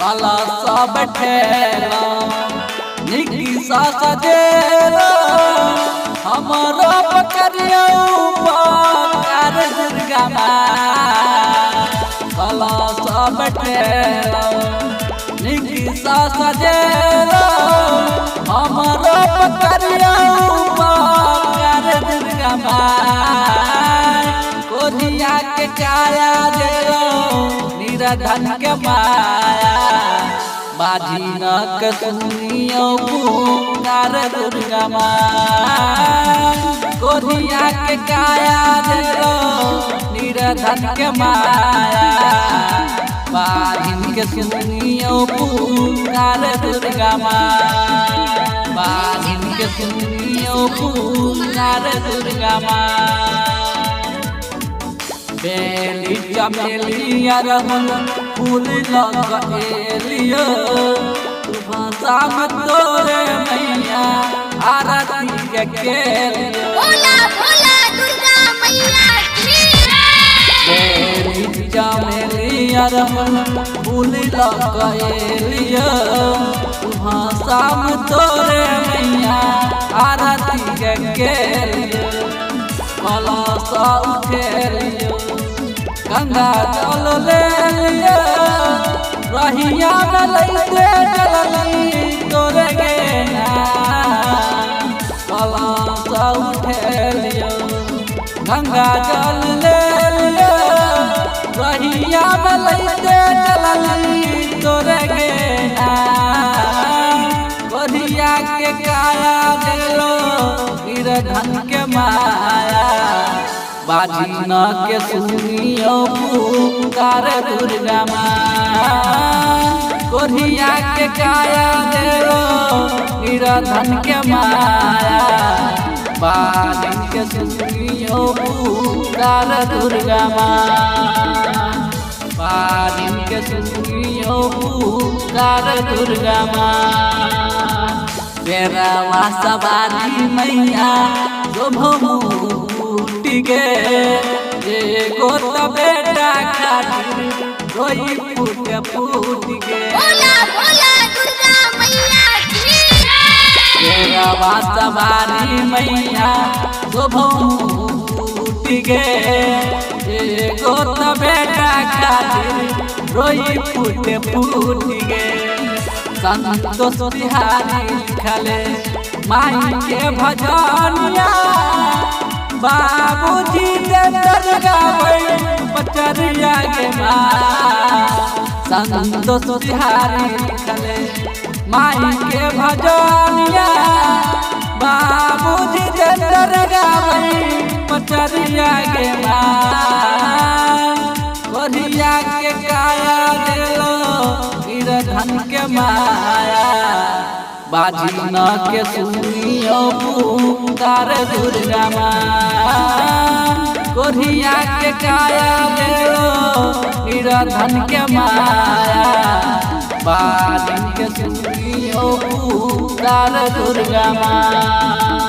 कलश बैठेला निकी सा सजेला हमरो पकड़ियो उपकार दुर्गा माँ। कलश बैठेला निकी सा सजेला हमरो पकड़ियो उपकार दुर्गा माँ। कोरिया के काया देलो निरधन के माया बाजी न के सुनियो पुकार दुर्गा माँ। कोरिया के काया देलो निरधन के माया बाजिन के सुनियो पुकार दुर्गा माँ। बाजिन के सुनियो पुकार दुर्गा माँ। बेली चमेली अरहुल फूल लग एलियो शाम तोरे मैया आरती के केलियो। भोला भोला दुर्गा मैया की। बेली चमेली अरहुल फूल लग एलियो शाम तोरे मैया आरती के केलियो। कलश उठेलियो गंगा जल ले लियो रहिया में लैते चलली तोरे गे ना। कलश उठेलियो गंगा जल ले लियो रहिया में लैते चलली तोरे गे ना। कोरिया के काया देलो निरधन के माया बाजी न के सुनियो पुकार दुर्गा माँ। कोरिया के काया देलो निरधन के माया बाजिन के सुनियो पुकार दुर्गा माँ। बाजिन के सुनियो पुकार दुर्गा माँ। बेरवा सवारी मैया शोभो गे एगो त बेटा खातिर रोई फूट फूट गे। भोला भोला दुर्गा मैया की। बेरवा सवारी मैया शोभो गे एगो त बेटा खातिर रोई फूट फूट गे। संतोष बिहारी लिखले माई के भजनिया बाबूजी दर गाबै पचरिया के माँ। संतोष बिहारी लिखले माई के भजनिया बाबूजी दर गाबै पचरिया के माँ। कोरिया के काया देलो निरधन के माया बाजी न के सुनियो पुकार दुर्गा माँ। कोरिया के काया देलो निरधन के माया बाजिन के सुनियो पुकार दुर्गा माँ।